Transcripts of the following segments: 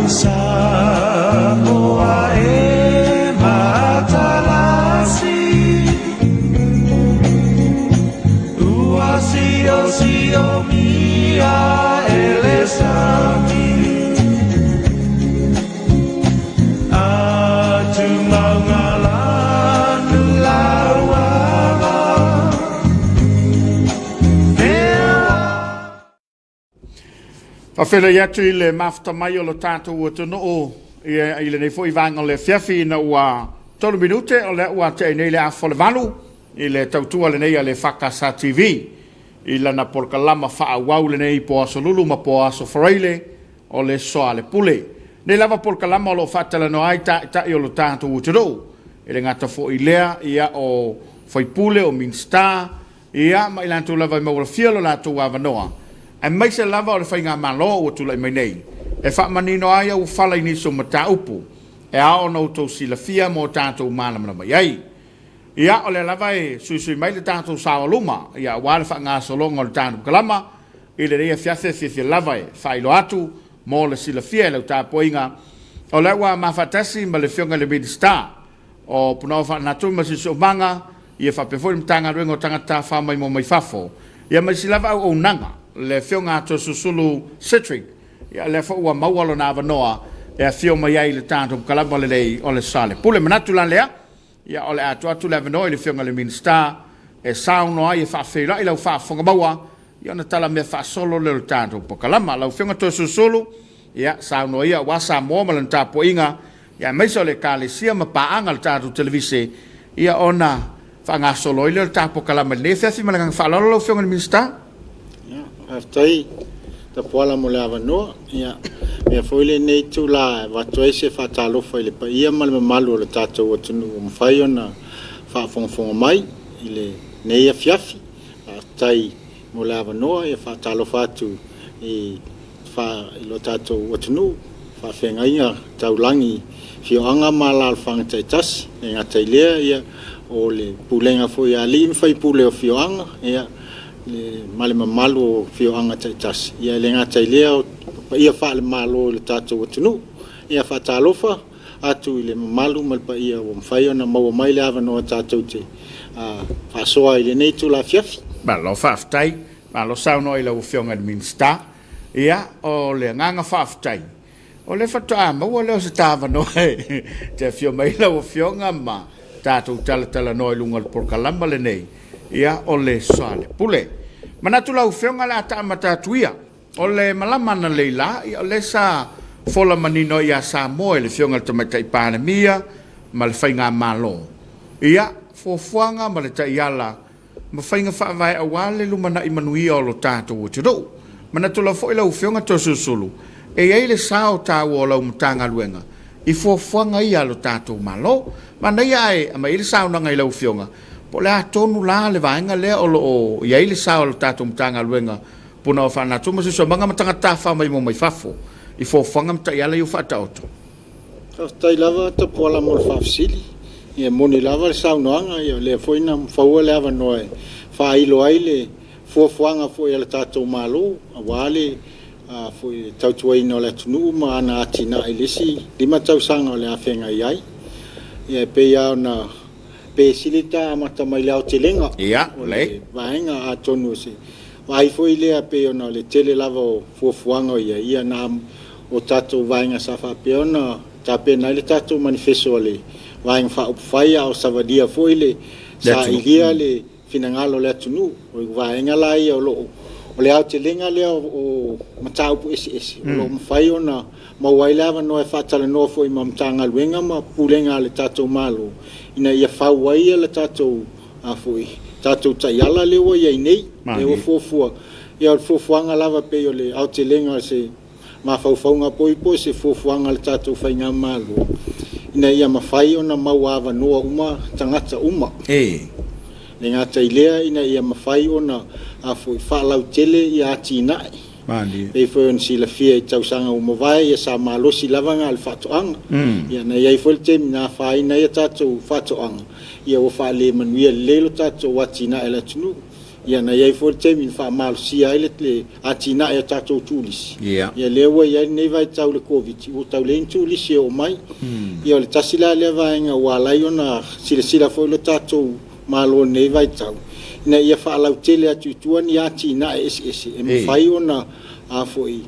Samoa e matalasi Ua sio mia e le sami Atu maungalanu lauala Faafeiloai atu i le mafuta mai o lo tatou atunuu i lenei foi vaega o le afiafi ina ua 3 minute o lea ua tea nei le afa o le 8 i le tautua lenei a le EFKS TV i lana polokalama faaauau lenei po Aso Lulu ma po Aso Faraile o le Soalepule. Nei lava polokalama o lo o faatalanoa ai taitai o lo tatou atunuu e le gata foi i lea ia o faipule o Minisita Ia, ma i latou lava e maualafia lo latou avanoa, aemaise lava o le faigamalo ua tulai mai nei, e faamanino ai auofala i nisi o mataupu e ao ona outou silafia ma o tatou malamalama i ai. Ia, o lea lava e suisui mai le tatou saoaluma, ia, aua le faagasologa o le tatou kalama i lenei afiafi e fiafia lava e faailoa atu mo le silafia e lau tapuaiga, o lea ua mafaatasi ma le Afioga i le Minisita o Punaoa Faalenatura ma Siosiomaga, ia faapea foi le Matagaluega o Tagata Tafafao Maimoa Mai Fafo, ia ma isi lava auaunaga, le Afioga a Toeolesulusulu Cedric, ia lea foi ua maua lona avanoa e afio mai ai i le tatou kalama lelei o le Soalepule. Manatu la lea, ia o le a tuu atu le avanoa i le Afioga i le Minisita e saunoa ai e faafeiloai lau faafofoga maua, ia ona tala mea faasolo lea o le tatou polokalama. Lau Afioga Toeolesulusulu, ia saunoa ia aua Samoa ma lana tapuaiga, ia aemaise o le Ekalesia ma paaga a le tatou televise, ia ona faagasolo ai lea o le tatou polokalama i lenei afiafi. Ma le agaga faaaloalo lau Afioga i le Minisita. Ia, faafetai Tapuala mo le avanoa. Ia, avea foi lenei itula e avatu ai se faatalofa i le paia ma le mamalu o le tatou atunuu ua mafai ona faafogafoga mai i lenei afiafi. Faafetai mo le avanoa. Ia faatalofa atu i i lo tatou atunuu, faafeagaiga taulagi i afioaga ma alaalafaga taitasi. E le gata i lea, ia, o le pulega foi a alii ma faipule o afioaga, ia, ma le mamalu o afioaga taitasi. Ia, e le gata i lea, o paia faale-Malo i lo tatou atunuu. Ia, faatalofa atu i le mamalu ma le paia ua mafai ona maua mai le avanoa tatou te faasoa i lenei itula afiafi. Malo faafetai. Malo saunoa i lau Afioga i le Minisita. Ia, o le agaga faafetai, o lea faatoa maua lea o se ta avanoa e te afio mai ai lau Afioga ma tatou talatalanoa i luga o le polokalama lenei, ia, o le Soalepule. Manatu lau Afioga o le a ta amata atu ia. O le malama analeila, ia, o lea sa fola manino ai ia Samoa e le Afioga i le Tamaitai Palemia ma le Faigamalo, ia, fuafuaga ma le taiala ma faiga faavae aua le lumanai manuia o lo tatou atunuu. Manatu lava foi lau Afioga Toeolesulusulu, e i ai le sao taua o lau Matagaluega i fuafuaga ia a lo tatou Malo. Manaia ae aumai ai le saunoaga i lau Afioga, po o le a tonu la le vaega lea o lo o i ai le sao o le tatou Matagaluega Punaoa Faalenatura ma Siosiomaga ma Tagata Tafafao Maimoa Mai Fafo i fuafuaga ma taiala ia ua faataoto. Faafetai lava Tapuala mo le faafesili. Ia e moni lava le saunoaga, ia o lea foi na maua le avanoa e faailo ai le fuafuaga foi a le tatou Malo aua le foi tautuaina o le atunuu ma ana atinae i le isi 5 tausaga o le a feagai ai. Ia e pei lava ona pe sili ta amata mai le aotelega o le vaega, atonu o se vaai foi lea pei ona o le tele lava o fuafuaga o i ai, ia na o tatou vaega sa faapea ona tapena ai le tatou manifeso a le Vaega Faaupufai, a o savalia foi le sailia le finagalo o le atunuu. O vaega la ia o lo o o le aotelega lea o mataupu eseese o lo o mafai ona maua ai le avanoa e faatalanoa foi ma Matagaluega ma Pulega a le tatou Malo ina ia fau ai le tatou foi tatou taiala lea ua i ai nei, lea ua fuafua. Ia o le fuafuaga lava pei o le aotelega o se mafaufauga foi po o se fuafuaga a le tatou faigamalo ina ia mafai ona maua avanoa uma tagata uma. E le gata i lea ina ia mafai ona foi faalautele ia atinae. E pei foi ona silafia i tausaga ua mavae, ia sa malosi lava na o le faatoaga. Ia na i ai foi le taimi na afaina ai a tatou faatoaga, ia ua faalemanuia lelei lo tatou atinae o le atunuu. Ia, na i ai foi le taimi na faamalosia ai le atinae o tatou turisi. Ia, lea ua i ai lenei vaitau i le Koviti, ua tau leai ni turisi e oo mai. Ia, o le tasi la lea vaega ua ala ai ona silasila foi le tatou Malo i lenei vaitau, ina ia faalautele atu i tua ni atinae eseese e mafai ona a foi,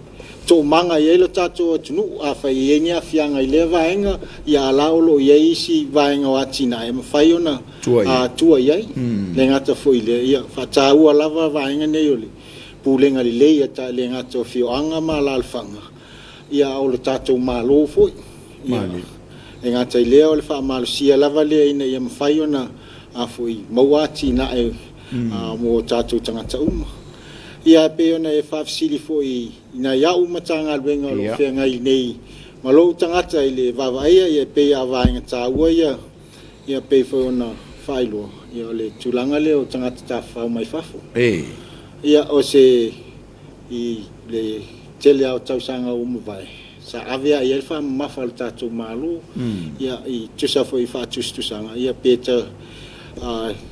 toomaga i ai lo tatou atunuu. Afai e i ai ni aafiaga i lea vaega, ia a o la e o lo o i ai isi vaega o atinae e mafai ona tua i ai. E le gata foi i lea, ia faataua lava vaega nei o le pulega lelei, e le gata o afioaga ma alaalafaga, a o le tatou Malo foi. E le gata i lea o le faamalosia lava lea ina ia mafai ona maua atinae mo tatou tagata uma. Ia e pei ona e faafesili foi i nai au Matagaluega o lo o feagai nei ma lou tagata i le vaavaaia, ia e pei lava o vaega taua ia e pei foi ona faailoa, o le tulaga lea o tagata tafafao mai fafo. Ia o se i le tele lava o tausaga ua mavae, sa ave lava i ai le faamamafa a le tatou Malo, ia e tusa foi i faatusatusaga, ia pe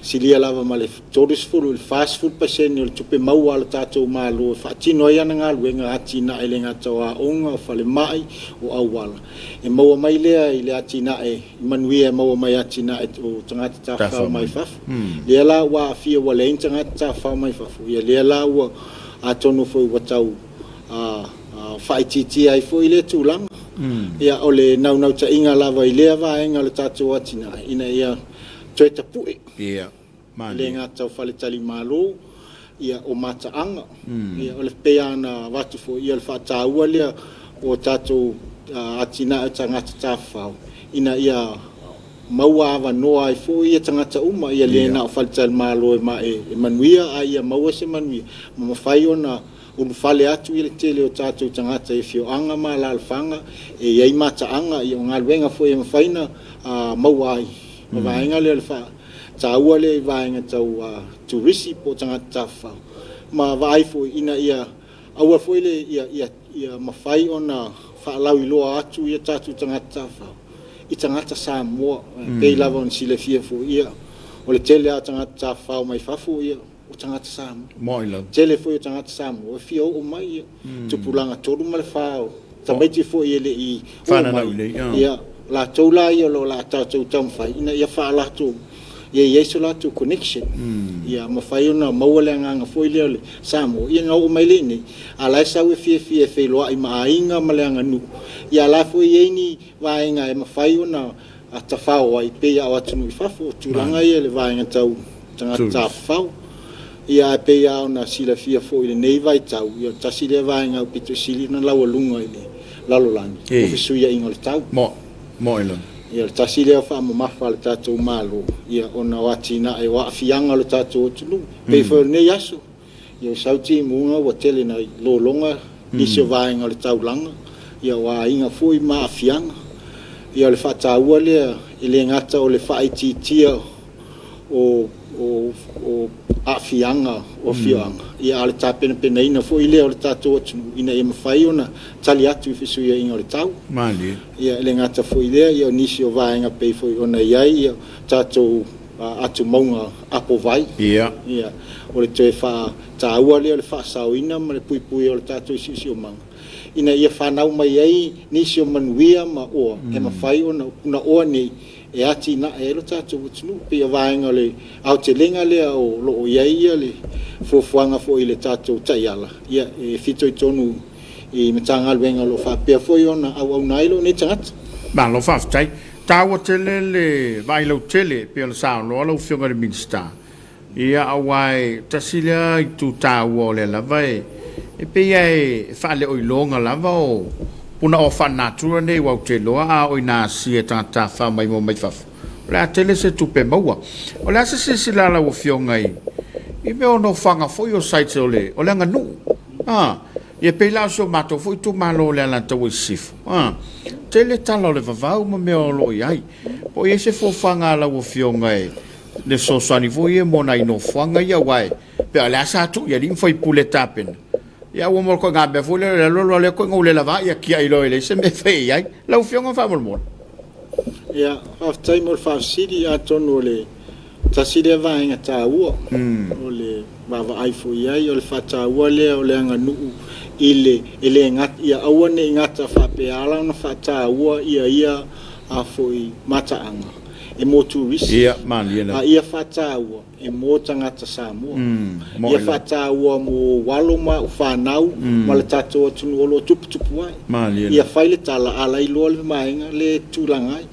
silia lava ma le 30 i le 40% o le tupe maua a le tatou Malo e faatino ai ana galuega, atinae e le gata o aoga, o falemai, o auala, e maua mai lea i le atinae manuia e maua mai atinae o tagata tafafao mai fafo. Lea la ua aafia ua leai ni tagata tafafao mai fafo, ia lea la ua atonu foi ua tau faaitiitia ai foi lea tulaga. Ia, o le naunautaiga lava i lea vaega o le tatou atinae, ina ia toe tapue, e le gata o faletalimalo, ia, o mataaga. Ia, o le pei lava ona avatu foi, ia o le faataua lea o tatou atinae o tagata tafafao, ina ia maua avanoa ai foi tagata uma, ia le na o faletalimalo e manuia, a ia maua se manuia ma mafai ona ulufale atu le tele o tatou tagata i afioaga ma alaalafaga e i ai mataaga, ia o galuega foi e mafai ona maua ai ma vaega lea o le faataua lea i vaega tau turisi po o tagata tafafao, ma vaai foi ina ia aua foi le ia mafai ona faalauiloa atu ia tatou tagata tafafao i tagata Samoa. E pei lava ona silafia foi, ia, o le tele lava o tagata tafafao mai fafo, ia, o tagata Samoa. Mo'i lava. Tele foi o tagata Samoa e fia oo mai, ia, tupulaga 3 ma le 4 o tamaiti foi e le i oo mai, ia, latou la ia o lo o le a tatou taumafai ina ia faalatou, ia i ai so latou connection, ia mafai ona maua le agaga foi lea o le Samoa, ia ona oo mai lea i inei, a o la e sau e fiafia e feiloai ma aiga ma le aganuu, ia a o la foi e i ai ni vaega e mafai ona tafao ai pei lava o atunuu i fafo, o tulaga ia i le vaega tau tagata tafafao. Ia ae pei lava ona silafia foi i lenei vaitau, ia tasi lea vaega aupito sili ona laualuga i le lalolagi, o fesuiaiga o le tau. Ia o le tasi lea faamamafa a le tatou Malo, ia ona o atinae o aafiaga o le tatou atunuu. Pei foi o lenei aso, ia ua sau timuga ua tele ina lologa nisi o vaega o le taulaga, ia o aiga foi ma aafiaga. Ia o le faataua lea e le gata o le faaitiitia o aafiaga o afioaga, ia a o le tapenapenaina foi lea o le tatou atunuu ina ia mafai ona tali atu i fesuiaiga o le tau. Ia e le gata foi i lea, ia o nisi o vaega pei foi ona i ai ia tatou atumauga apovai. Ia, o le toe faataua lea o le faasaoina ma le puipuia o le tatou siosiomaga, ina ia fanau mai ai nisi o manuia ma oa e mafai ona punaoa nei e atinae ai lo tatou atunuu. E pei o vaega o le aotelega lea o lo o i ai le fuafuaga foi i le tatou taiala, ia, e fitoitonu i Matagaluega o lo o faapea foi ona auauna ai lou nei tagata. Malo faafetai. Taua tele le vaai lautele e pei ona saunoa lau Afioga i le Minisita, ia aua e tasi lea itu taua o lea lava e pei lava e faaleoiloga lava o punaoa faalenatura nei aua ou te iloa a oo ina asia e tagata tafafao maimoa mai fafo, o le a tele se tupe maua. O le a se silasila a lau Afioga i mea o nofoaga foi o sites o le aganuu? Ia pei la o si o matou foi itumalo o le Alataua i Sisifo, a, tele tala o le vavau ma mea o lo o i ai. Po o i ai se fuafuaga a lau Afioga i le fesoasoani foi ia mo nai nofoaga ia, aua e pei o lea sa tuu i alii ma faipule e tapena, ia ua ma le ituaiga mea foi lea o le alu alu lava o lea toeaiga ua le lava ia tiai loa e leai se mea e fai i ai. Lau Afioga faamolemole. Ia, faafetai mo le faafesili, atonu o le tasi lea vaega taua o le. vaavaai foi i ai, o le faataua lea o le aganuu i le, e le gata, ia aua ne i gata faapea lava ona faataua ia ia a foi mataaga e mo turisi, Ia, malie lava. a ia faataua e mo tagata Samoa. Moe Ia lava. faataua mo alo ma au fanau ma le tatou atunuu o lo o tuputupu ai. Malie Ia lava. fai le tala, a la iloa le vaega lea e tulaga ai.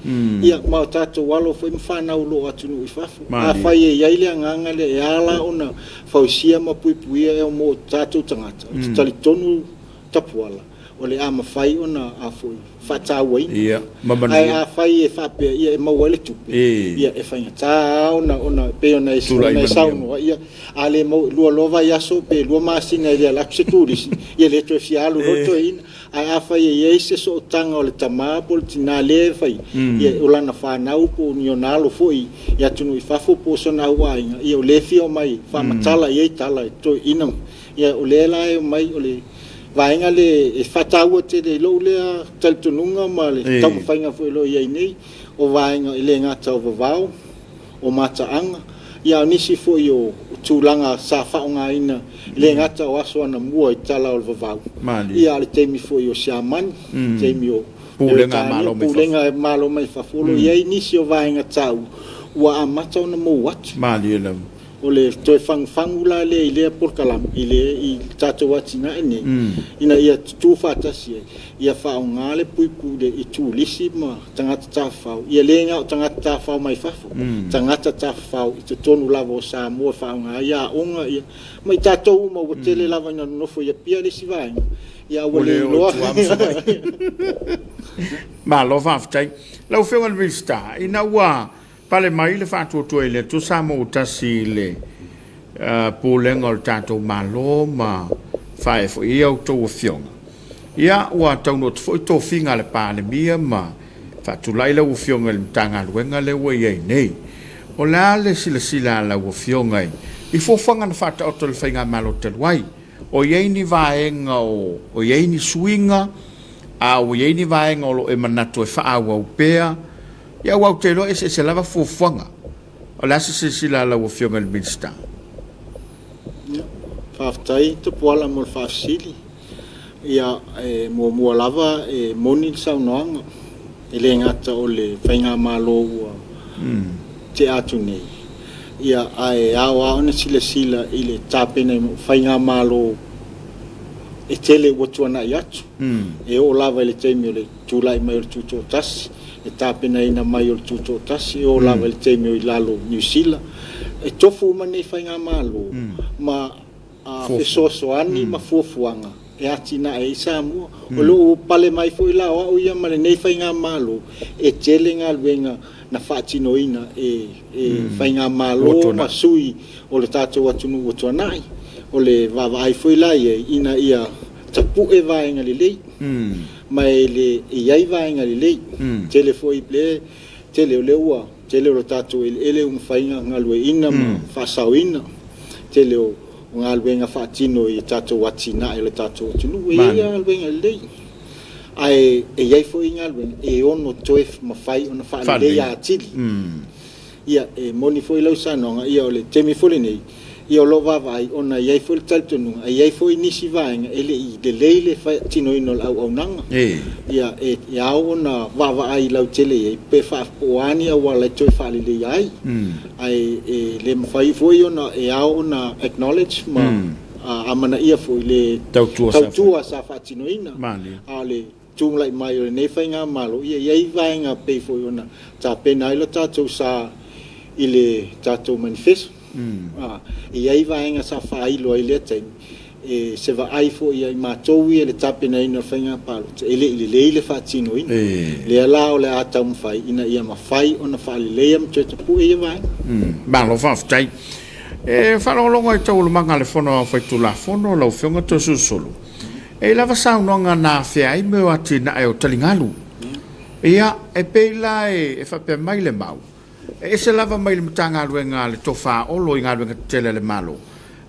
Ia, ma o tatou alo foi ma fanau o lo o atunuu i fafo. Malie. Afai e i ai le agaga lea e ala ona fausia ma puipuia e mo tatou tagata, ou te talitonu Tapuala, o le a mafai ona a foi, faatauaina. Ia, ma Ae manuia. afai e faapea ia e maua ai le tupe, E. ia e faigata lava ona ona pei ona e Tulai ona e manuia. saunoa, ia a le maua 2 loa vaiaso pe 2 masina e le alu atu se turisi, ia le toe fia alu loa le toeaina. Ae afai e i ai se sootaga o le tama po o le tina lea e fai, ia o lana fanau po o ni ona alo foi i atunuu i fafo po o sona auaiga, ia o lea e fia omai faamatala i ai tala i toeaiina. Ia o lea la e omai o le vaega lea e faataua tele i lou lea talitonuga ma le taumafaiga foi o lo o i ai nei, o vaega e le gata o vavao, o mataaga, ia a o nisi foi o tulaga sa faaaogaina e le gata o aso anamua i tala o le vavau, Malie. ia a o le taimi foi o Siamani, taimi o Pulega a Peretania, Malo mai fafo. Pulega a Malo mai fafo, o lo o i ai nisi o vaega taua ua amata ona mou atu. Malie lava. O le toe fagufagu la lea i lea polokalame i le i le tatou atinae nei, ina ia tutu faatasi ai, ia faaaoga le puipui i turisi ma tagata tafafao, ia le na o tagata tafafao mai fafo, tagata tafafao i totonu lava o Samoa e faaaoga ai aoga, ia, ma i tatou uma ua tele lava ina nonofo i Apia le isi vaega, ia a ua Ua le le oo i iloa. tua ma Savaii. Malo faafetai. Lau Afioga i le Minisita, ina ua pale mai le faatuatua i le Atua Samoa ua tasi i le pulega o le tatou Malo ma faaee foi i a outou afioga, ia ua taunuu atu foi tofiga a le Palemia ma faatulai lau Afioga i le Matagaluega lea ua i ai nei. O le a le silasila a lau Afioga i fuafuaga na faataoto e le Faigamalo talu ai? O i ai ni vaega o i ai ni suiga, a ua i ai ni vaega o lo o e manatu e faaauau pea? Ia aua ou te iloa e eseese lava fuafuaga. O le a se silasila a lau Afioga i le Minisita? Ia, faafetai Tapuala mo le faafesili. Ia, e muamua lava e moni le saunoaga, e le gata o le faigamalo ua tea atu nei, ia, ae ao lava ona silasila i le tapenaina o faigamalo e tele ua tuanai atu, e oo lava i le taimi o le tulai mai o le Tutoatasi, le tapenaina mai o le Tutoatasi, e oo lava i le taimi o i lalo o Niu Sila. E tofu uma nei faigamalo ma fesoasoani ma fuafuaga e atinae ai Samoa. O lo o pale mai foi la o au ia ma lenei faigamalo, e tele galuega na faatinoina e faigamalo ma sui o le tatou atunuu ua tuanai. O le vaavaai foi la i ai ina ia tapue vaega lelei, ma e le e i ai vaega lelei. Tele foi le tele o lea ua tele o le tatou eleele ua mafai ona galueaiina ma faasaoina, tele o galuega faatino i tatou atinae o le tatou atunuu, e i ai galuega lelei, ae e i ai foi galuega e ono toe mafai ona faaleleia atili. Ia, e moni foi lau saunoaga, ia o le taimi foi lenei, ia o lo o vaavaai ona e i ai foi le talitonuga, e i ai foi nisi vaega e le i lelei le faatinoina o le auaunaga. Ia, e ao ona vaavaai lautele i ai pe po o a ni auala e toe faaleleia ai. Ae e le mafai foi ona, e ao ona acknowledge ma amanaia foi le Tautua sa tautua sa faatinoina. Malie. A o le tulai mai o lenei faigamalo, ia e i ai vaega pei foi ona tapena ai lo tatou sa i le tatou manifesto. E i ai vaega sa faailo ai i lea taimi, e se vaai foi ia i matou ia i le tapenaina o le faiga palota, e le i lelei le faatinoina. Lea la o le a taumafai ina ia mafai ona faaleleia ma toe tapue ia vaega. Malo faafetai. E faalogologo i taualumaga a le Fono Aoao Faitulafono lau Afioga Toeolesulusulu, e i ai lava saunoaga na afea ai mea o atinae o taligalu. Ia, e pei la e faapea mai le mau, e ese lava mai le Matagaluega a le Tofa Olo i galuega tetele a le Malo,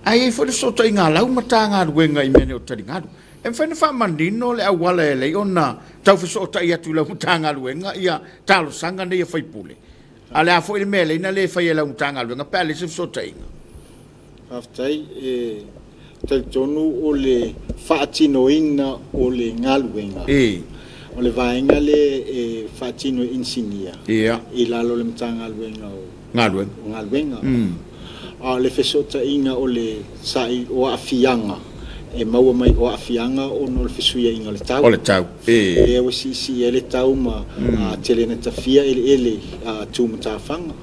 ae i ai foi le fesootaiga a lau Matagaluega i mea nei o taligalu. E mafai ona faamanino le auala e ala ai ona tau fesootai atu i lau Matagaluega ia talosaga nei a sui usufono? A o le a foi le mea e ala ai ona le faia e lau Matagaluega pe a leai se fesootaiga? Faafetai. E talitonu o le faatinoina o le galuega, o le vaega lea e faatino e inisinia i lalo o le Matagaluega o Galuega. A o le fesootaiga o le o aafiaga e maua mai o aafiaga ona o le fesuiaiga o le tau. O le tau. Lea ua siisii ai le tau ma tele ina tafia eleele tu matafaga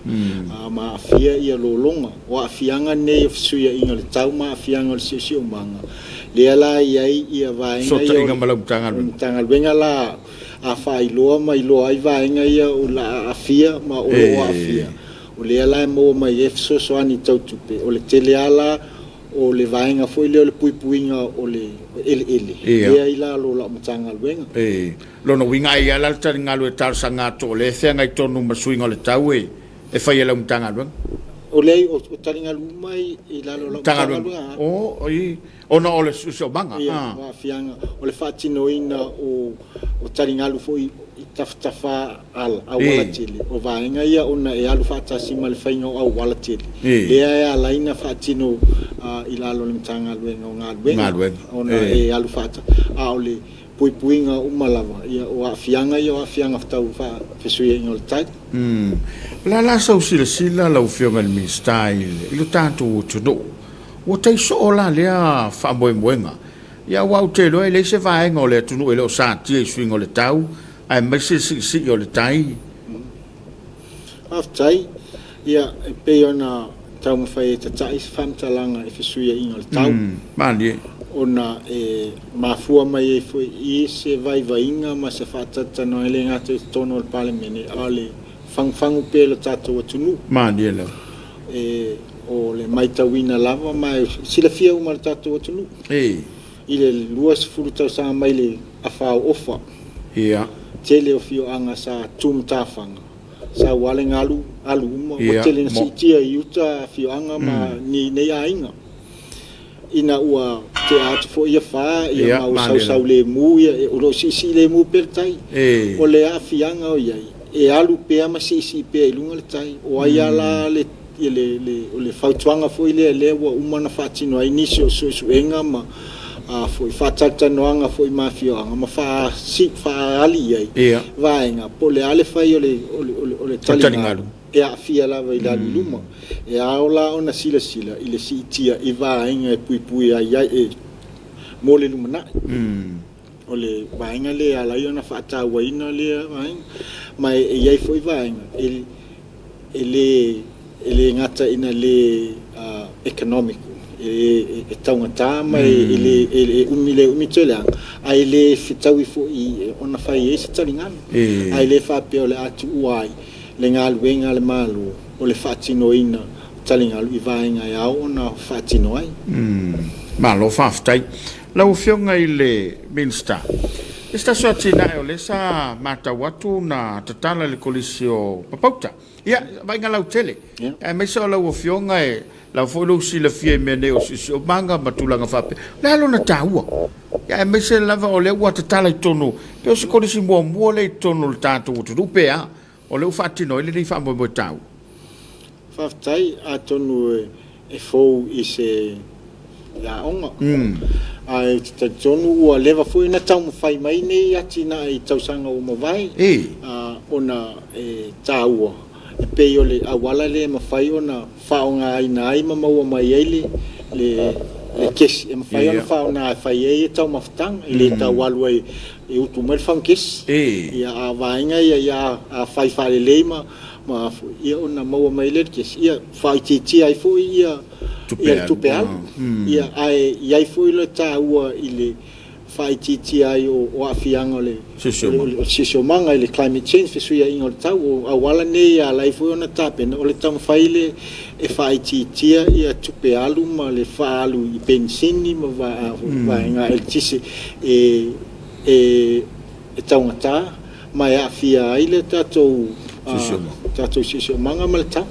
ma aafia ia lologa. O aafiaga nei o fesuiaiga o le tau ma aafiaga o le siosiomaga, lea la e i ai ia vaega ia Fesootaiga ma lau Matagaluega. Matagaluega la a faailoa ma iloa ai vaega ia o le a aafia ma o lo o aafia, o lea la e maua mai ai fesoasoani tau tupe. O le tele lava la o le vaega foi lea o le puipuiga o le eleele, lea e i lalo o lau Matagaluega. Lona uiga ai lava la le taligalu e talosaga atu o lea e feagai tonu ma suiga o le tau e fai e lau Matagaluega? O lea o taligalu uma i lalo o lau Matagaluega. Ona o le siosiomaga. Ia, o aafiaga o le faatinoina o taligalu foi i tafatafa auala tele, o vaega ia ona e alu faatasi ma le faiga o auala tele, lea e ala ai ona faatino i lalo o le Matagaluega o Galuega, ona e alu faatasi. A o le puipuiga uma lava, ia o aafiaga ia o aafiaga tau fesuiaiga o le tai. O le a la sau silasila lau Afioga i le Minisita i le tatou atunuu? Ua tai soo la lea faamoemoega. Ia aua ou te iloa e leai se vaega o le atunuu e le o satia i suiga o le tau, aemaise le siisii o le tai. Faafetai. Ia, e pei ona taumafai e tatai se faamatalaga i fesuiaiga o le tau. Malie. Ona e mafua mai ai foi i se vaivaiga ma se faatalatalanoaga e le gata i totonu o le Palemene, a o le fagufagu pea i lo tatou atunuu. Malie lava. O le matauina lava ma e silafia uma e le tatou atunuu. I le 20 tausaga mai le afa o Ofa, tele o afioaga sa tumatafaga, sau lava le galu, alu uma, ua tele ina siitia i uta afioaga ma ni aiga. Ina ua tea atu foi afa ma ua sausau lemu, o lo o siisii lemu pea le tai. O le aafiaga o i ai, e alu pea ma siisii pea i luga le tai. O ai lava la o le fautuaga foi lea lea ua uma ona faatino ai nisi o suesuega ma faatalatalanoaga foi ma afioaga ma faaali i ai vaega po o le a le fai o le taligalu e aafia lava i le alu i luma. E ao la ona silasila i le siitia i vaega e puipui ai ai mo le lumanai. O le vaega lea e ala ai ona faatauaina lea vaega. Ma e i ai foi vaega e le gata ina le economical, e taugata ma e umi le umi toe leaga, ae le fetaui foi ona fai ai se taligalu. Ae le faapea o le a tuua ai le galuega a le Malo o le faatinoina o taligalu i vaega e ao ona faatino ai. Malo faafetai. Lau Afioga i le Minisita, se tasi o atinae o lea sa matau atu na tatala i le Kolisi o Papauta. Ia, vaaiga lautele, aemaise o lau Afioga e lava foi lou silafia i mea nei o siosiomaga ma tulaga faapea. O le a lona taua? Ia, aemaise lava o lea ua tatala i totonu, pe o se kolisi muamua lea i totonu o le tatou atunuu pe a, o lea ua faatino ai lenei faamoemoe taua. Faafetai, atonu e fou i se aoga, ae ou te talitonu ua leva foi ona taumafai mai nei atinae i tausaga ua mavae, ona e taua, e pei o le auala lea e mafai ona faaaogaina ai ma maua mai ai le kesi e mafai ona faaaoga e fai ai taumafataga, e le tau alu ai e utu mai le fagukesi. Ia, a o vaega ia, a fai faalelei ma ia ona maua mai lea o le kesi, ia faaitiitia ai foi ia le tupe alu. Ia, ae i ai foi le taua i le faaitiitia ai o aafiaga o le siosiomaga i le climate change, fesuiaiga o le tau. O auala nei e ala ai foi ona tapena, o le taumafai le e faaitiitia ia tupe alu ma le faaalu i penisini ma vaega eletise e taugata ma e aafia ai le tatou siosiomaga ma le tau.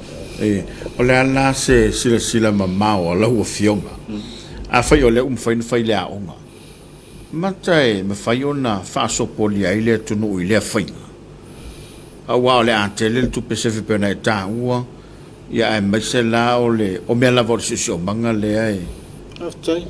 O le a la se silasila mamao a lau Afioga? Afai o lea ua mafai ona fai le aoga, mata e mafai ona faasopolia ai le atunuu i lea faiga, aua o le a tele le tupe sefe pei ona e taua. Ia aemaise la o le o mea lava o le siosiomaga lea e. Faafetai.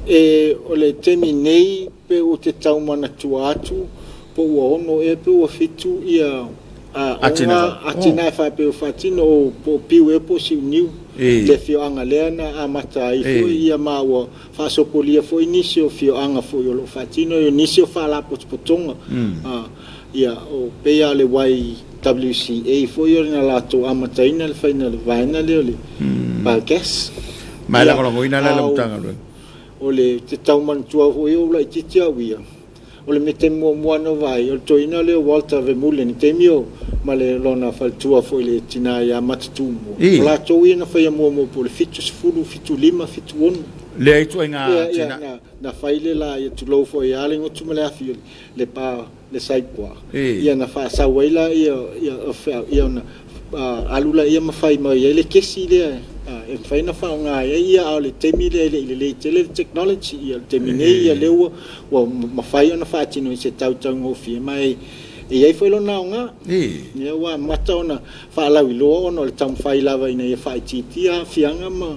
E, o le taimi nei pe ou te tau manatua atu po ua 6 ea pe ua 7 ia aoga atinae faapea ua faatino o po o Piu ea po o Siuniu le afioaga lea na amata ai foi ia ma ua faasopolia foi nisi o afioaga foi o lo o faatino nisi o faalapotopotoga. Ia, o pei lava o le YWCA foi o na latou amataina le faiga o le vaega lea o le biogas. Ma e lagolagoina la lau Matagaluega? O le te tau manatua foi ou laitiiti au ia, o le mea taimi muamua lava na ou vaai, o le toeaina lea o Walter Vermeulen i le taimi o ma le lona faletua foi le tina ia Matatumua, o latou ia na faia muamua po o le 70, 75, 76. Lea ituaiga atinae. Na fai le la, ia tulou foi lava le gutu ma le afi, le pa le saipua, ia na faasau ai laia o feau, ia ona alu laia ma fai mai ai le kesi lea e mafai ona faaaoga ai, ia a o le taimi lea e le i lelei tele le technology. Ia o le taimi nei ia lea ua mafai ona faatino i se tautaugofie ma e i ai foi lona aoga. Ia ua amata ona faalauiloa ona o le taumafai lava ina ia faaitiitia aafiaga ma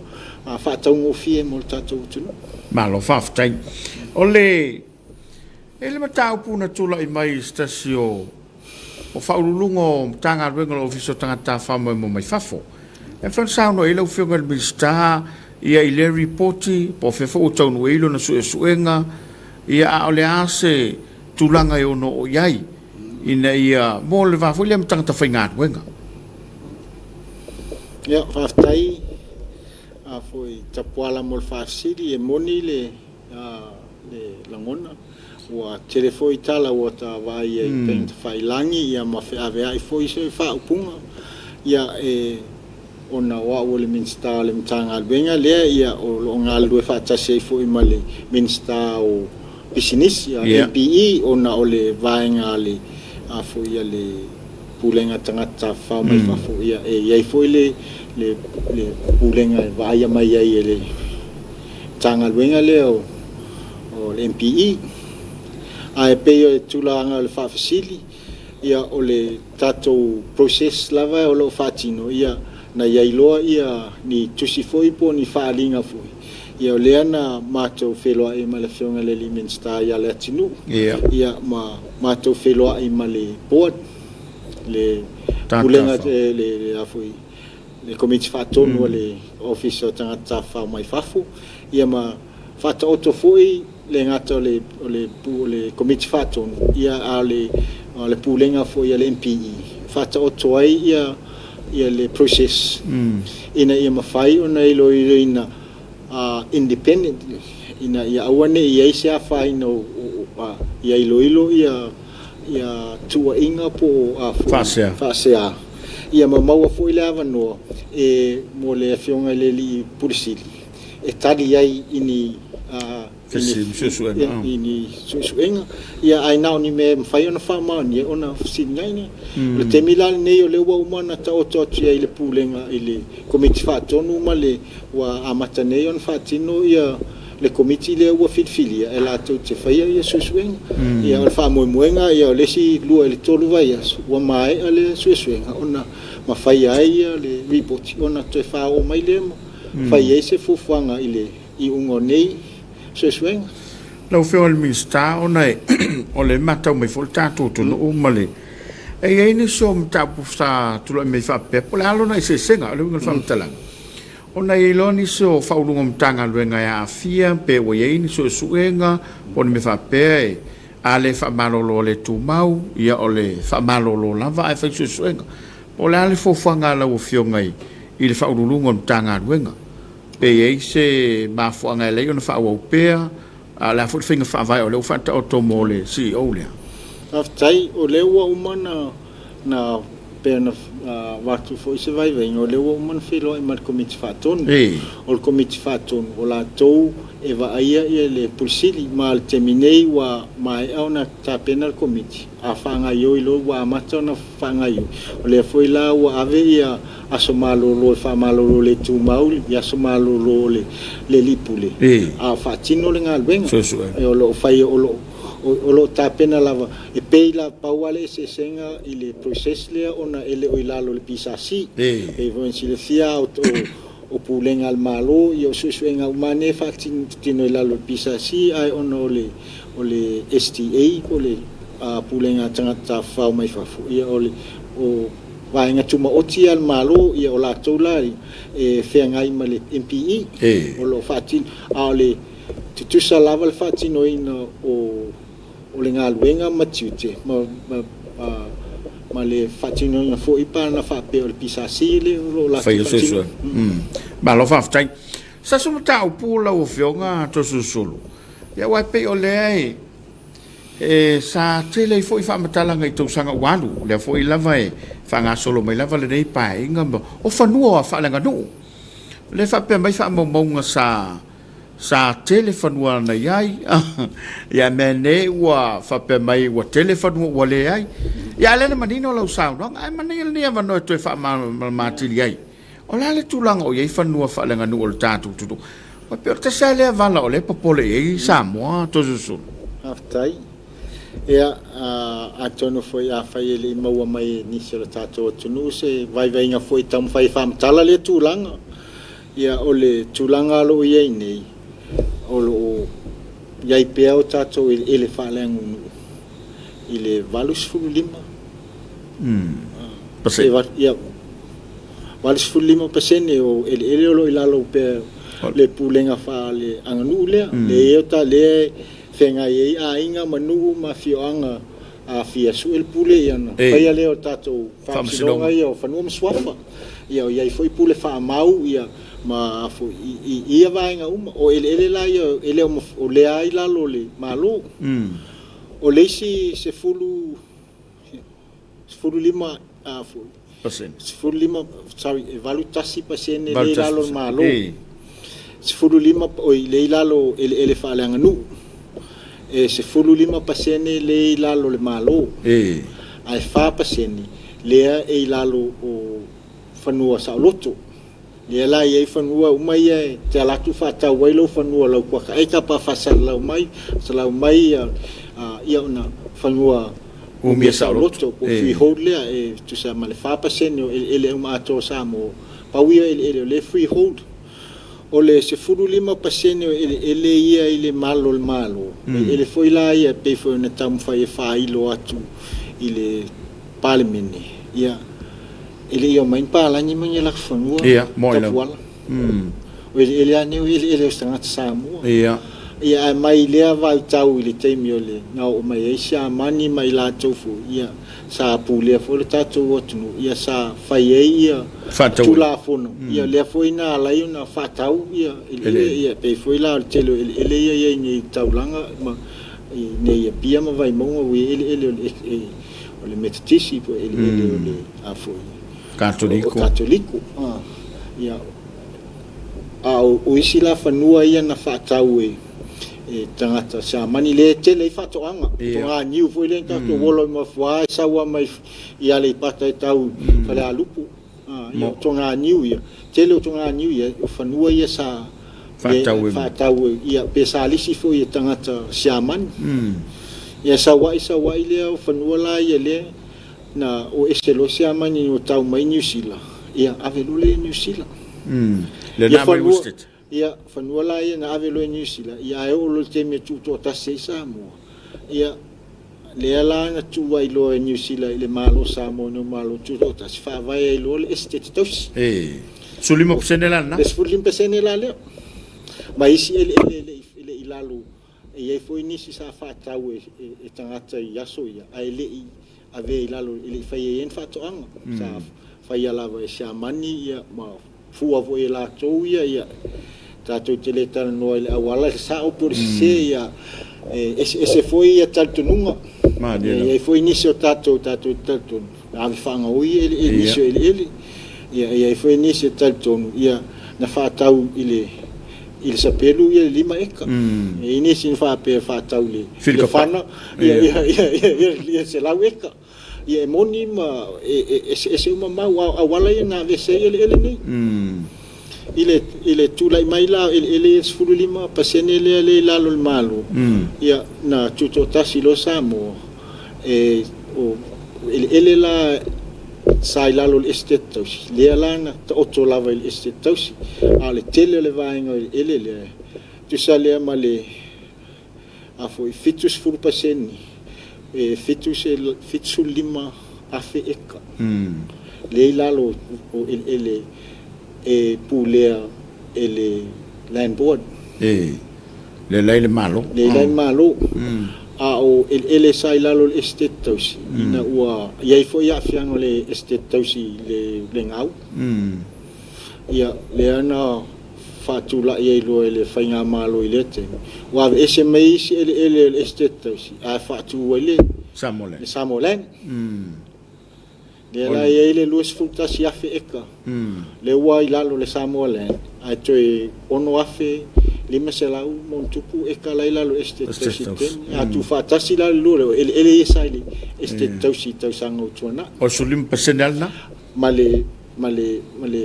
faataugofie mo le tatou atunuu. Malo faafetai. O le E le mataupu na tulai mai i se tasi o o faauluuluga o Matagaluega o le Ofisa o Tagata Tafafao Maimoa Mai Fafo. E mafai ona saunoa i ai lau Afioga i le Minisita ia i lea lipoti, po o fea foi ua taunuu ai lona suesuega, ia a o le a se tulaga e ono oo i ai ina ia mo le va foi lea ma tagata faigaluega. Ia, faafetai a foi Tapuala mo le faafesili. E moni le le lagona. Ua tele foi tala ua ta vaai ai i upega tafailagi ia ma feaveai foi se faaupuga ia e ona o au o le Minisita o le Matagaluega lea ia o lo o galulue faatasi ai foi ma le Minisita o Pisinisi ia MPE ona o le vaega a le a foi a le Pulega a Tagata Tafafao mai Fafo ia e i ai foi le le le Pulega e vaaia mai ai e le Matagaluega lea o le MPE. Ae pei o le tulaga o le faafesili, ia o le tatou process lava o lo o faatino, ia na i ai loa ia ni tusi foi po o ni faaaliga foi, ia o lea na matou feiloai ai ma le Afioga i le alii Minisita ia Leatinuu, ia ma matou feiloai ma le Board, le Pulega, le a foi, le Komiti Faatonu a le Ofisa o Tagata Tafafao mai Fafo, ia ma faataoto foi le gata o le o le o le Komiti Faatonu, ia a o le o le Pulega foi a le MPE, faataoto ai ia ia le process ina ia mafai ona iloiloina independently ina ia aua ne i i ai se afaina o ia iloilo ia ia tuuaiga po o a foi Faasea. Faasea ia ma maua foi le avanoa e mo le Afioga i le Alii Pule Sili e tali ai i ni Fesili, suesuega. I ni suesuega ia ae na o ni mea e mafai ona faamaonia ona fesiliga ai lea. O le taimi la lenei o lea ua uma ona taoto atu i ai le Pulega i le Komiti Faatonu ma le ua amata nei ona faatino ia le Komiti lea ua filifilia e latou te faia ia suesuega. Ia o le faamoemoega ia o le isi 2 i le 3 vaiaso ua maea lea suesuega ona ma faia ai ia le lipoti ona toe faaoo mai lea ma fai ai se fuafuaga i le iuga o nei suesuega. Lau Afioga i le Minisita, ona o le matau mai foi le tatou atunuu ma le e i ai nisi o mataupu sa tulai mai faapea po o le a lona eseesega, o le uiga o le faamatalaga, ona e i ai loa nisi o Ofisa Sili o Matagaluega e aafia pe ua i ai ni suesuega po o ni mea faapea e a le faamalolo a le tumau, ia o le faamalolo lava ae fai suesuega. Po o le a le fuafuaga a lau Afioga i le Faauluuluga o le Matagaluega, pe i ai se mafuaaga e ala ai ona faaauau pea, a o le a foi le faiga faavae o lea ua faataoto mo le CEO lea? Faafetai, o lea ua uma ona na pei ona avatu foi se vaivaiga, o lea ua uma ona feiloai ma le Komiti Faatonu. O le Komiti Faatonu, o latou e vaaia le Pule Sili, ma o le taimi nei ua maea ona tapena le Komiti, a faagaoioi loa ua amata ona faagaoioi. O lea foi la ua ave ia aso malolo e faamalolo le tumau i aso malolo o le alii pule, a o faatino le galuega. O lo o fai, o lo o O lo o tapena lava, e pei la pau lava le eseesega i le process lea ona e le o i lalo o le PSC. E pei foi ona silafia o Pulega a le Malo, ia o suesuega uma lava nei e faatino i lalo o le PSC, ae ona o le STA po o le Pulega a Tagata Tafafao mai Fafo, ia o Vaega Tumaoti ia a le Malo, ia o latou la e feagai ma le MPE o lo o faatino. A o le tutusa lava le faatinoina o le galuega ma tiute ma le faatinoina foi pe ana faapea o le PSC lea o lo o latou faatinoina. Malo faafetai. Se tasi o mataupu lau Afioga Toeolesulusulu, ia aua e pei o lea e sa tele ai foi faamatalaga i tausaga ua alu, o lea foi lava e faagasolo mai lava lenei Paeaiga, o fanua faaleaganuu. O lea e faapea mai faamaumauga sa Sa tele fanua na i ai, ia mea nei ua faapea mai ua tele fanua ua leai. Ia a o lea na manino lau saunoaga, ae manaia lenei avanoa e toe faamalamalama atili ai. O le a le tulaga o i ai fanua faaleaganuu o le tatou atunuu? Aua pei o le tasi lava lea vala o lea e popole i ai Samoa, Toeolesulusulu. Faafetai. Ia, atonu foi afai e le i maua mai e nisi o le tatou atunuu se vaivaiga foi e taumafai e faamatala lea tulaga. Ia, o le tulaga o lo o i ai nei, o lo o i ai pea o tatou eleele faaleaganuu i le 85 ia, 85% o eleele o lo o i lalo pea o le pulega faaleaganuu lea. Lea e feagai ai aiga ma nuu ma afioaga a fia sue le pule ia ona faia lea o le tatou faamasinoga ia o Fanua ma Suafa. Ia o i ai foi pule faamau ia ma i ia vaega uma. O eleele la ia e le o, o lea i lalo o le Malo. O le isi 10, 15 foi, 15, sorry, e 81% lea i lalo o le Malo. 15, oi, lea i lalo o eleele faaleaganuu. E 15% lea i lalo o le Malo. Ae 4% lea e i lalo o fanua saoloto. Lea la e i ai fanua uma ia e te alu atu faatau ai lou fanua lau kuata eka pe faasalalau mai, faasalalau mai ia ona fanua umia saoloto po o freehold lea e tusa ma le 4% o eleele uma atoa o Samoa, pau ia o eleele o lea e freehold. O le 15% o eleele ia i le malo o le Malo, o eleele foi la ia e pei foi ona taumafai e faailo atu i le Palemene, ia, e le i omai ni palagi ma ni latou fanua tapuala. O eleele lava nei o eleele o se tagata Samoa. Ia, ae mai lea vaitau i le taimi o le na oo mai ai Siamani ma i latou foi, ia, sa pulea foi le tatou atunuu, ia sa fai ai ia Tulafono, ia lea foi na ala ai ona faatau ia eleele, ia pei foi la o le tele o eleele ia e i ai nei i le taulaga ma i nei Apia ma Vaimauga ua i ai eleele o le Metotisi po o eleele o le a foi Katoliko. Katoliko. Ia, a o isi la fanua ia na faatau e tagata Siamani lea e tele ai faatoaga, toga niu foi lea na tatou ola ai ma fuā e sau lava mai i Aleipata e tau i Falealupo. Ia, o toga niu ia, tele o toga niu ia, o fanua ia sa faatau ia pe sa lisi foi e tagata Siamani. Ia sau ai sau ai lea o fanua la ia lea na o ese loa Siamani ua tau mai Niu Sila, ia ave loa lea i Niu Sila. Lea na ave i Ia, fanua la ia na ave loa i Niu Sila, ia ae oo loa i le taimi e tuutoatasi ai Samoa, ia, lea la na tuu ai loa e Niu Sila i le Malo o Samoa ina ua Malo Tutoatasi, faavae ai loa le Esetete Tausi. E 15% la lena? Le 15% la lea. Ma isi eleele e le i lalo, e i ai foi nisi sa faatau e tagata i aso ia, ae le i avea i lalo, e le i faia i ai ni faatoaga. Sa faia lava e Siamani ia ma fua foi e latou ia, ia tatou te le talanoa i le auala le sao po o le sese, ia e eseese foi ia talitonuga. E i ai foi nisi o tatou tatou te talitonu na ave faagaoi eleele, nisi o eleele. Ia e i ai foi nisi e talitonu ia na faatau i le i le sapelu ia le 5 eka. E i ai nisi na faapea e faatau i le fana ia ia ia le 100 eka. Ia e moni ma e eseese uma mau auala ia na aveese ai eleele nei. I le tulai mai la o eleele ia 15% lea lea i lalo o le Malo, ia, na tutoatasi loa Samoa, e, o eleele la sa i lalo o le Esetete Tausi, lea la na taoto lava i le Esetete Tausi. A o le tele o le vaega o eleele lea, e tusa lea ma le 70%, e 75,000 eka lea e i lalo o eleele e pulea e le Land Board. E, lea la i le Malo. Lea i la i le Malo. A o eleele sa i lalo o le Esetete Tausi, ina ua i ai foi aafiaga o le Esetete Tausi i le gau, ia, lea na faatulai ai loa e le faigamalo i lea taimi, ua aveese mai isi eleele o le Esetete Tausi ae faatu ai le Samoa Land. Lea la e i ai le 21,000 eka lea ua i lalo o le Samoa Land, ae toe 6,500+ eka la e i lalo o le Esetete Tausi i le taimi. A tuufaatasi la le lua lea, o eleele ia sa i le Esetete Tausi i tausaga ua tuanai. O le 15% lava lena. Ma le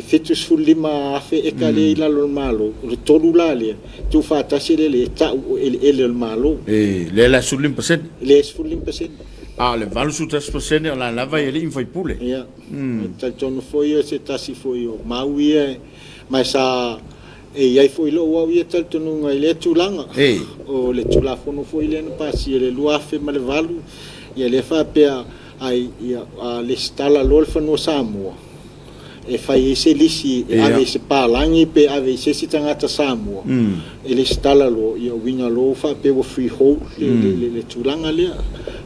75,000 eka lea e i lalo o le Malo, o le tolu la lea, tuufaatasi lea e tau o eleele o le Malo. E, lea la e 15%. Lea e 15%. A o le 81% o la lava e alii ma faipule. Ia, e talitonu foi o se tasi foi o mau ia, ma sa e i ai foi lou au ia talitonuga i lea tulaga. O le Tulafono foi lea na pasia i le 2008, ia lea faapea ai, ia, a resitala loa le fanua Samoa, e fai ai se lisi e ave i se palagi pe ave i se isi tagata Samoa, e resitala loa, ia uiga loa ua faapea ua freehold le tulaga lea.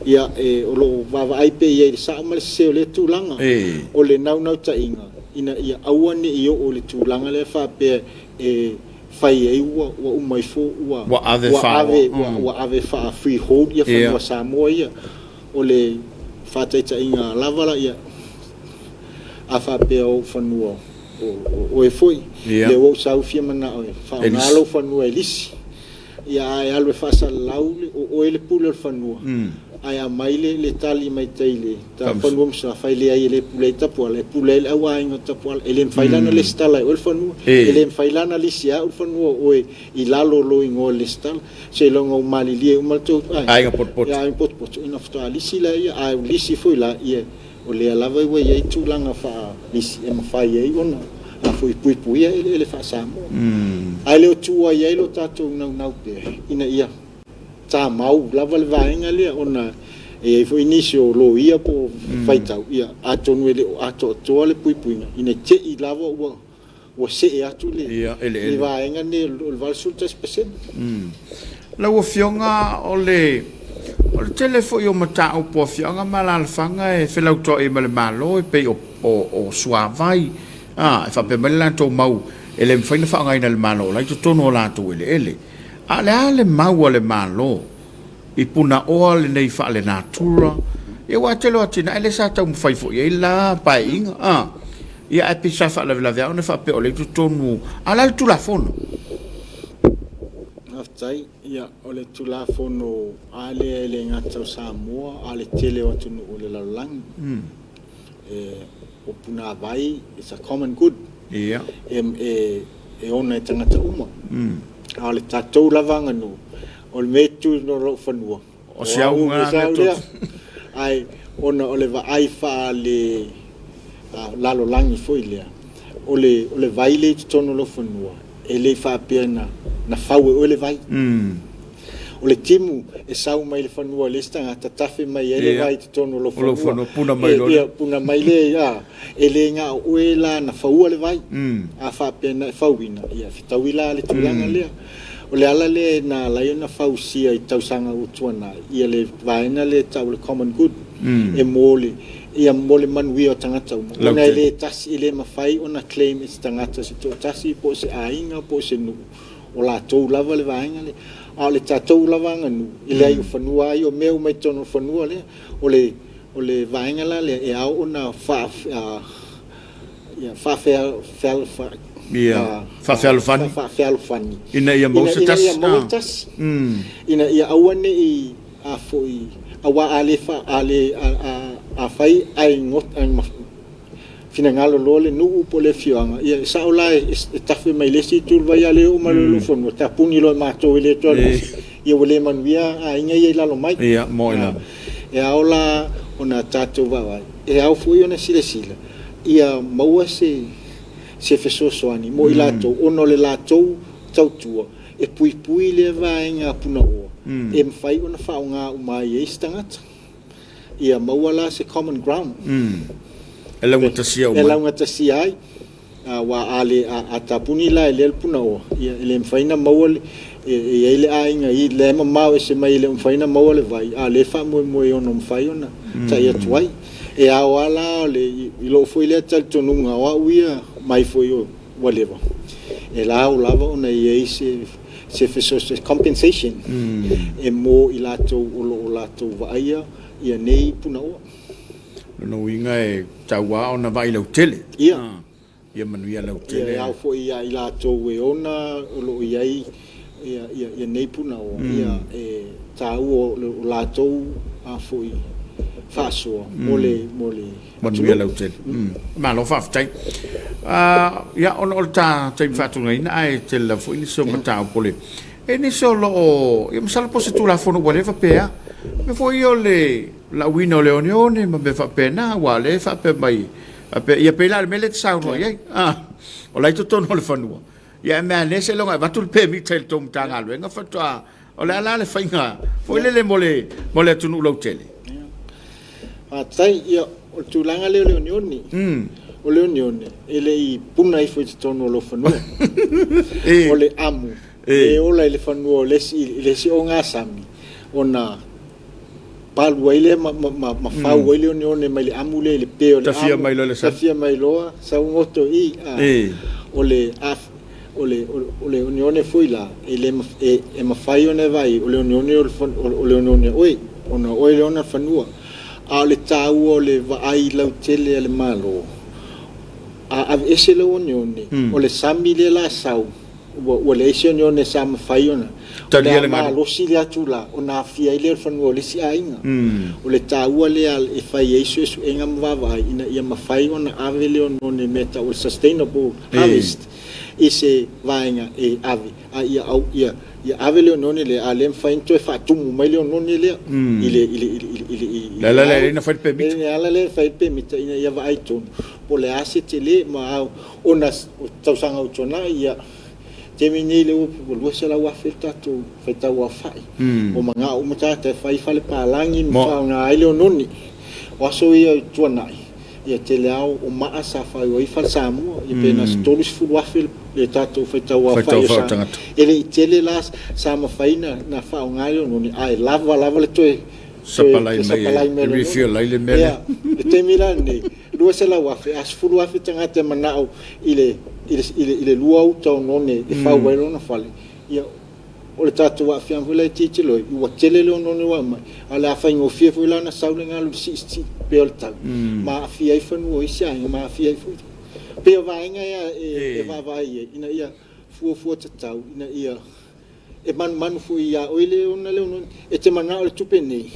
Ia, e, o lo o vaavaai pea i ai i le sao ma le sese o lea tulaga. O le naunautaiga, ina ia aua ne i oo i le tulaga lea faapea e fai ai ua uma ifo ua ua ave faa-freehold ia fanua Samoa ia. O le faataitaiga lava la, ia, a faapea o ou fanua o oe foi, lea ua ou sau fia manao e faaaoga lou fanua e lisi, ia ae alu e faasalalau o oe le pule o le fanua, ae aumai le tali mai tai le fanua ma suafa, e leai e le pule ai Tapuala, e pule ai le auaiga o Tapuala. E le mafai la ona resitala e oe le fanua, e le mafai la ona lisi e au le fanua o oe i lalo o lou igoa i le resitala, seiloga ua malilie uma le tou aiga potopoto, ia, aiga potopoto, ona faatoa lisi lea. Ae lisi foi la, ia, o lea lava ua i ai tulaga faalisi e mafai ai ona puipuia eleele faa-Samoa. Ae le o tuua i ai lo tatou naunau pea ina ia tamau lava le vaega lea, ona e i ai foi nisi o loia po o faitau, ia, atonu e le o atoatoa le puipuiga ina te i lava ua see atu le vaega lenei o le 81%. Lau Afioga, o le tele foi o mataupu a afioaga ma alaalafaga e felautoa'i ma le Malo e pei o suavai, e faapea mai le latou mau e le mafai ona faaaogaina e le Malo o la e i totonu o latou eleele. A o le a le mau a le Malo i punaoa lenei faalenatura? Ia, aua o le tele o atinae lea sa taumafai foi i ai le la Paeaiga, ia ae pei sa faalavelave lava ona faapea o lea e i totonu, a o le a le Tulafono? Faafetai. Ia, o le Tulafono lava lea e le gata o Samoa, a o le tele o atunuu o le lalolagi. O punavai, it's a common good. E ona e tagata uma. A o le tatou lava aganuu, o le mea e tu i lou fanua, o si au lea. Ae ona o le vaai faale lalolagi foi lea, o le vai lea i totonu o lou fanua, e le faapea na fau e oe le vai. O le timu e sau mai le fanua o le isi tagata, tafe mai ai le vai i totonu o lou fanua. Puna mai loa. Ia, puna mai lea, e le na o oe la na faua le vai. A faapea na e fauina, ia fetaui la le tulaga lea. O le ala lea na ala ai ona fausia i tausaga ua tuanai ia le vaega lea e tau o le common good, e mo le, ia, mo le manuia o tagata uma. Ona e le tasi, e le mafai ona claim e se tagata se toatasi po o se aiga po o se nuu, o latou lava le vaega lea. A o le tatou lava aganuu, e leai, o fanua lava ia, o mea uma i totonu o le fanua lea. O le vaega la lea e ao ona faafealofani. Faafealofani. Ina ia maua se tasi. Ina ia maua le tasi. Ina ia aua ne i a foi, aua a le fa a le a a fai ai finagalo loa le nuu po o le afioaga, ia e sao la e tafe mai le isi itu o le vai, a o lea e oo mai loa i lou fanua, tapuni loa e matou e le toe alu ese, ia ua le manuia aiga ia i lalo mai. Ia, moe lava. E ao la ona tatou vaavaai, e ao foi ona silasila ia maua se fesoasoani mo i latou ona o le latou tautua e puipui lea vaega punaoa e mafai ona faaaoga uma ai e isi tagata. Ia maua la se common ground. E laugatasia uma ai. E laugatasia ai. Aua a le, a tapuni la e lea le punaoa, ia e le mafai ona maua le, e i ai le aiga i la e mamao ese mai e le o mafai ona maua le vai, a o lea e faamoemoe e ono mafai ona tai atu ai. E ao lava la i lou foi lea talitonuga o au ia mai foi ua leva, e ao lava ona i ai se fesoasoani, compensation e mo i latou o lo o latou vaaia nei punaoa. O lona uiga e tatau lava ona vaai lautele. Ia. Ia manuia lautele. Ia e ao foi ia i latou e ona o lo o i ai ia nei punaoa, ia e taua o latou foi faasoa mo le Manuia lautele. Malo faafetai. Ia, ona o le ta taimi faatugaina, ae tele lava foi nisi o mataupu o le... E nisi o lo o... Ia masalo po o se Tulafono ua leva pe a. O mea foi ia o le lauina o le oneone ma mea faapena, aua o lea e faapea mai, faapea, ia pei la o le mea lea e te saunoa i ai, o la e i totonu o le fanua, ia ae meaane seiloga e avatu le pemita i le tou Matagaluega faatoa... O le a la le faiga foi lele mo le atunuu lautele? Faafetai. Ia, o le tulaga lea o le oneone, o le oneone, e le i puna ifo i totonu o lou fanua. O le amu e ola i le fanua o le isi, i le isi ogasami, ona palu ai lea ma fau ai le oneone mai le amu lea i le pe o le amu. Tafia mai loa i le sami. Tafia mai loa, sau goto i i. O le o le o le oneone foi la, e le e mafai ona e vaai, o le oneone o le oneone a oe, ona o oe e ona le fanua. A o le taua o le vaai lautele a le Malo, a aveese lou oneone, o le sami lea la sau, ua leai se oneone sa mafai ona talia le malosi le atu la, ona aafia ai lea o le fanua o le isi aiga. O le taua lea e fai ai suesuega ma vaavaai ina ia mafai ona ave le oneone i mea e tau o le sustainable harvest i se vaega e ave, a ia au ia ia ave le oneone lea, a le mafai ona toe faatumu mai le oneone lea i le i le i le i le i le ala lea na fai le pemita. Le ala lea fai le pemita ina ia vaai tonu po o le a se tele ma ona o tausaga ua tuanai, ia taimi nei lea ua 200,000 le tatou faitau aofai. Ua manao uma tagata e fai fale palagi ma faaaoga ai le oneone. O aso ia i tuanai, ia tele lava o maa sa fai ai fale Samoa, ia pe na o se 30,000 le tatou faitau aofai o Samoa. E le i tele la sa mafai ona faaaoga le oneone, ae lava lava le toe sapalai mai e refill ai le mea lea. Le taimi la lenei, 200,000, a 10,000 tagata e manao i le lua uta oneone e fau ai lona fale, ia o le tatou aafiaga foi la e tilotilo ai, ua tele le oneone ua aumai, a o le a faigofie foi la ona sau le galu i le siisii pea o le tau, ma aafia ai fanua o isi aiga, ma aafia ai foi. E pei o vaega ia e vaavaai i ai, ina ia fuafua tatau, ina ia e manumanu foi ia oe le ona le oneone. E te manao i le tupe nei,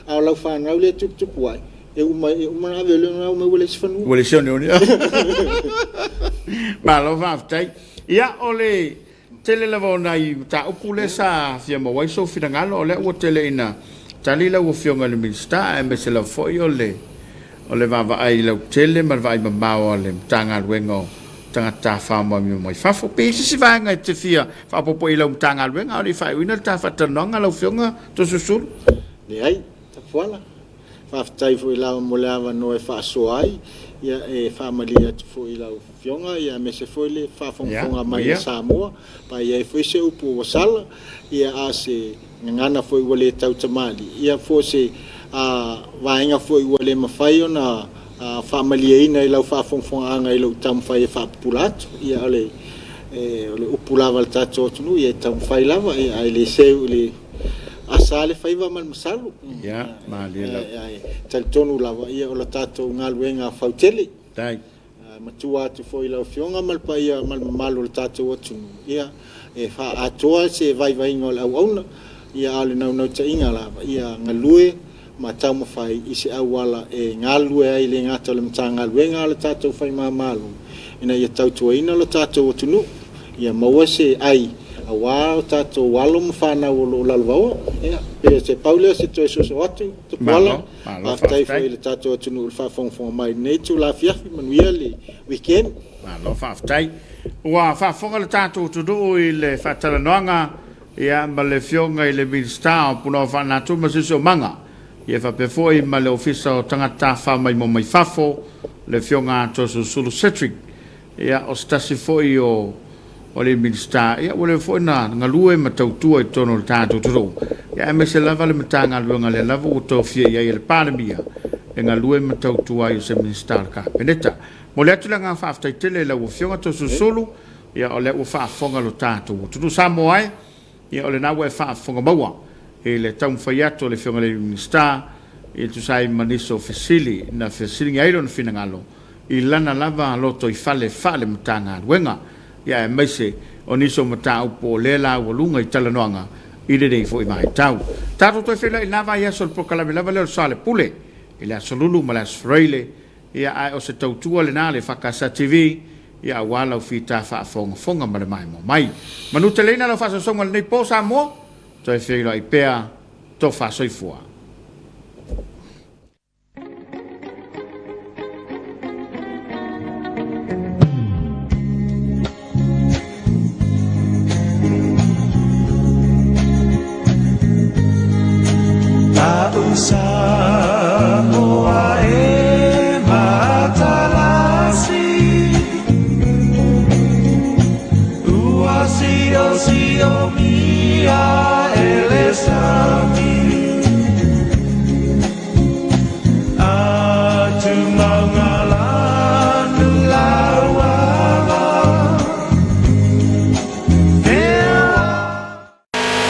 a o lau fanau lea e tuputupu ai, e uma e uma ona ave o le oneone ua leai se fanua. Ua leai se oneone. Malo faafetai. Ia, o le tele lava o nai mataupu lea sa fia maua ai sou finagalo, o lea ua tele ina tali lau Afioga i le Minisita, aemaise lava foi o le o le vaavaai lautele ma le vaai mamao a le Matagaluega o Tagata Tafafao Maimoa Mai Fafo. Pe i ai se isi vaega e te fia faaopoopo i lau Matagaluega a o le i faaiuina le ta faatalanoaga lau Afioga Toeolesulusulu? Leai, Tapuala. Faafetai foi lava mo le avanoa e faasoa ai. Ia, e faamalie atu foi i lau Afioga, ia, aemaise foi le faafogafoga mai a Samoa, pa i ai foi se upu ua sala, ia, a o se gagana foi ua le tautamalii, ia, po o se vaega foi ua le mafai ona faamalieina i lau faafogafogaaga i lou taumafai e faapupula atu. Ia, o le upu lava a le tatou atunuu, ia e taumafai lava, ia, ae le seu i le asa le faiva ma le masalo. Ia, malie lava. Ae talitonu lava, ia, o le tatou galuega fautele. Tai. Matua atu foi i lau Afioga ma le paia ma le mamalu o le tatou atunuu, ia, e faaatoa se vaivaiga o le auauna, ia, a o le naunautaiga lava, ia galue ma taumafai i se auala e galulue ai e le gata o le Matagaluega a o le tatou Faimamalo ina ia tautuaina lo tatou atunuu, ia maua se ai aua o tatou alo ma fanau o lo o lalovaoa. Ia, pei o se pau lea o se toe soso atu, Tupuola. Faafetai foi i le tatou atunuu i le faafogafoga mai i lenei itula afiafi. Manuia le weekend. Malo faafetai. Ua faafofoga le tatou atunuu i le faatalanoaga ia ma le Afioga i le Minisita o Punaoa Faalenatura ma Siosiomaga, ia faapea foi ma le Ofisa o Tagata Tafafao Maimoa Mai Fafo, le Afioga a Toeolesulusulu Cedric. Ia, o se tasi foi o alii Minisita, ia ua leva foi na galue ma tautua i totonu o le tatou atunuu, ia aemaise lava le Matagaluega lea lava ua tofia i ai e le Palemia e galue ma tautua ai o se Minisita o le Kapeneta. Momoli atu le agaga faafetai tele i lau Afioga Toeolesulusulu, ia o lea ua faafofoga lo tatou atunuu. Samoa e, ia o lena ua e faafofoga maua i le taumafai atu a le Afioga i le Minisita e tusa ai ma nisi o fesili na fesiligia ai lona finagalo i lana lava lotoifale faale-Matagaluega, ia aemaise o nisi o mataupu o lea laualuga i talanoaga i lenei foi vaitau. Tatou toe feiloai i lena vaiaso i le polokalame lava lea o le Soalepule i le Aso Lulu ma le Aso Faraile, ia ae o se tautua lena a le EFKS TV, ia aua lau fita faafogafoga ma le maimoa mai. Manuteleina lau faasausauga i lenei po Samoa, toe feiloai pea tofa soifua.